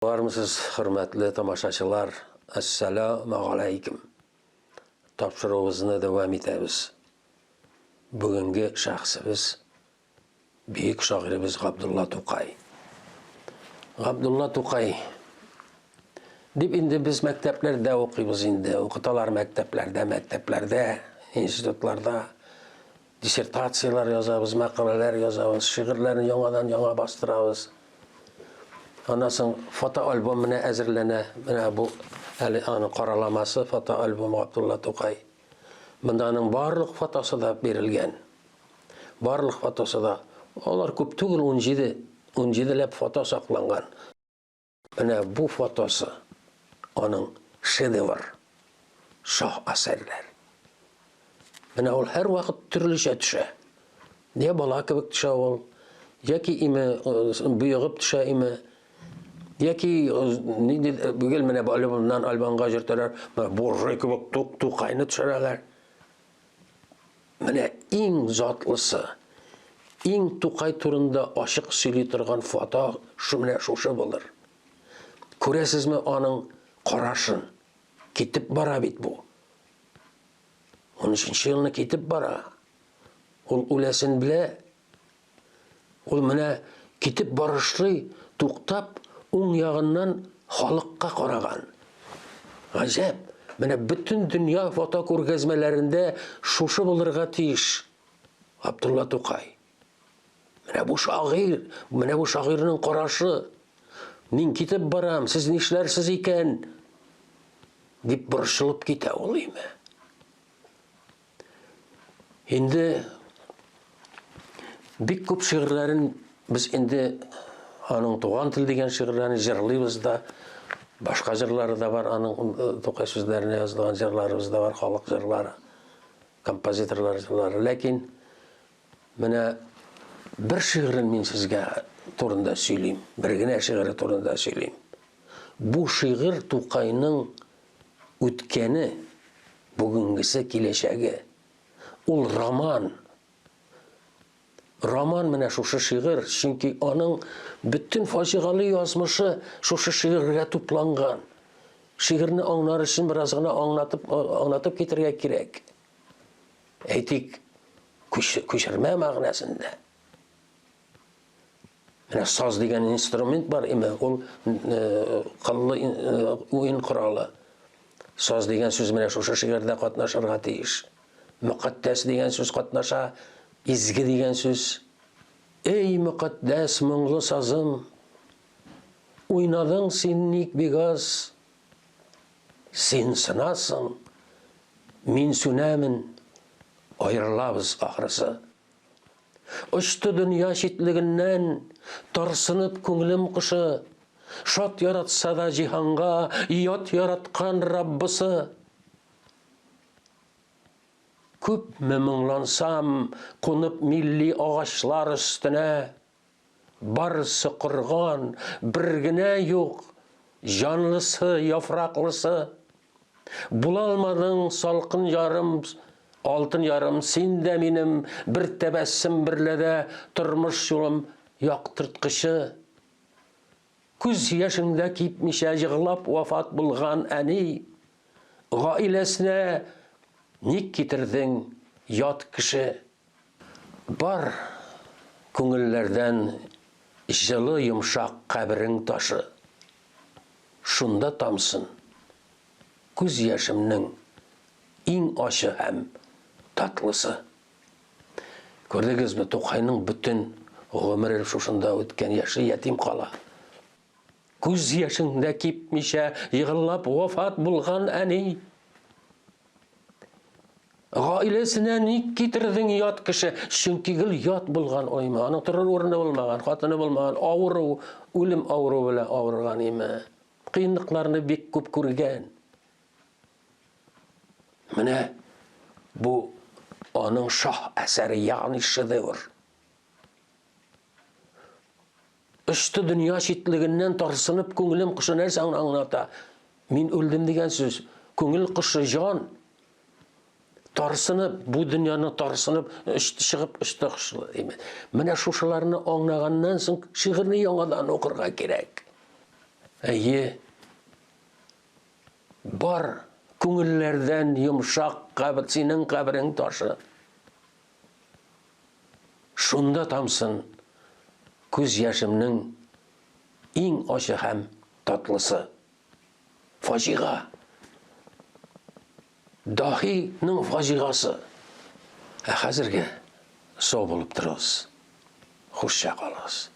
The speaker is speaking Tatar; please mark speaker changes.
Speaker 1: Бармысыз, хөрмәтле тамашачылар? Әссәламегаләйкем. Тапшыруыбызны дәвам итәбез. Бүгенге шәхесебез бөек шагыйребез Габдулла Тукай. Габдулла Тукай дип инде без мәктәпләрдә укыйбыз инде, укыталар мәктәпләрдә, мәктәпләрдә, институтларда диссертацияләр язабыз, мәкаләләр язабыз, шигырьләрне яңадан-яңа бастырабыз. Аннан соң фотоальбом менә әзерләнә. Менә бу әле аның караламасы фотоальбом Габдулла Тукай. Монда аның барлык фотосы да бирелгән. Барлык фотосы да. Алар күп түгел, 17, 17 ләп фото сакланган. Менә бу фотосы аның шедевр, шаһ әсәрләр. Менә ул һәрвакыт төрлечә төшә. Я бала кебек төшә ул, яки име боегып төшә име, яки нинди гел менә альбомнан альбомга җөртәләр, буржуй кебек тук Тукайны төшерәләр. Менә иң затлысы, иң Тукай турында ачык сөйли торган фото шу менә шушы булыр. Күрәсезме аның карашын? Китеп бара бит бу. 13 елны китеп бара. Ул үләсен белә. Ул менә китеп барышлый, туктап, уң ягыннан халыкка караган. Гаҗәп! Менә бөтен дөнья фотокүргәзмәләрендә шушы булырга тиеш. Габдулла Тукай. Менә бу шагыйрь, менә бу шагыйрьнең карашы. Мин китеп барам, сез нишләрсез икән? дип борчылып китә ул име. Инде бик күп шигырьләрен без инде аның Туган тел дигән шигырьләрен җырлыйбыз да. Башка җырлары да бар, аның э, Тукай сүзләренә язылган җырларыбыз да бар, халык җырлары, композиторлар җырлары. Ләкин менә бер шигырен мин сезгә турында сөйлим, бер генә шигыре турында сөйлим. Бу шигырь Тукайның үткәне, бүгенгесе, киләчәге. Ул роман. Роман менә шушы шигырь, чөнки аның бөтен фаҗигале язмышы шушы шигырьгә тупланган. Шигырьне аңлар өчен бераз гына аңлатып, аңлатып китергә кирәк. Әйтик, күчермә мәгънәсендә. Менә саз дигән инструмент бар име, ул э, кыллы э, уен коралы. Саз дигән сүз менә шушы шигырьдә катнашырга тиеш. Мөкатдәс дигән сүз катнаша, изге дигән сүз. Эй, мөкатдәс моңлы сазым, уйнадың син ник бик аз? Син сынасың, мин сүнәмен, аерылабыз ахрысы. Очты дөнья читлегеннән, Тарсынып күңелем кошы. Шат яратса да җиһанга, Ят яраткан Раббысы. Күпме моңлансам, кунып милли агачлар өстенә, Барысы корган, бер генә юк, җанлысы, яфраклысы. Булалмадың салкын ярым, алтын ярым, син дә минем бер тәбәссем берлә дә тормыш юлым яктырткычы. Күз яшең дә кипмичә җыглап вафат булган әни, гаиләсенә ник китердең ят кеше? Бар күңелләрдән җылы йомшак каберең ташы. Шунда тамсын күз яшемнең иң ачы һәм татлысы. Күрдегезме, Тукайның бөтен гомере шушында үткән, яше ятим кала. Күз яшең дә кипмичә егыллап вафат булган әни. Гаиләсенә ник китердең ят кеше? Чөнки гел ят булган ойма. Аның торыр урыны булмаган, хатыны булмаган, авыру, үлем авыруы белән авырган име. Кыенлыкларны бик күп күргән. Менә бу аның шаһ әсәре, ягъни шедевр. Очты дөнья читлегеннән тарсынып күңелем кошы нәрсә аңлата? Мин үлдем дигән сүз. Күңел кошы җан. Тарсынып, бу дөньяны тарсынып очты, чыгып очты кошы. Менә шушыларны аңлаганнан соң шигырьне яңадан укырга кирәк. Әйе, бар күңелләрдән йомшак кабер, синең каберең ташы. Шунда тамсын күз яшемнең иң ачы һәм татлысы. Фаҗига! Даһи ның фаҗигасы! Ә хәзергә сау булып торыгыз. Хушча калыгыз.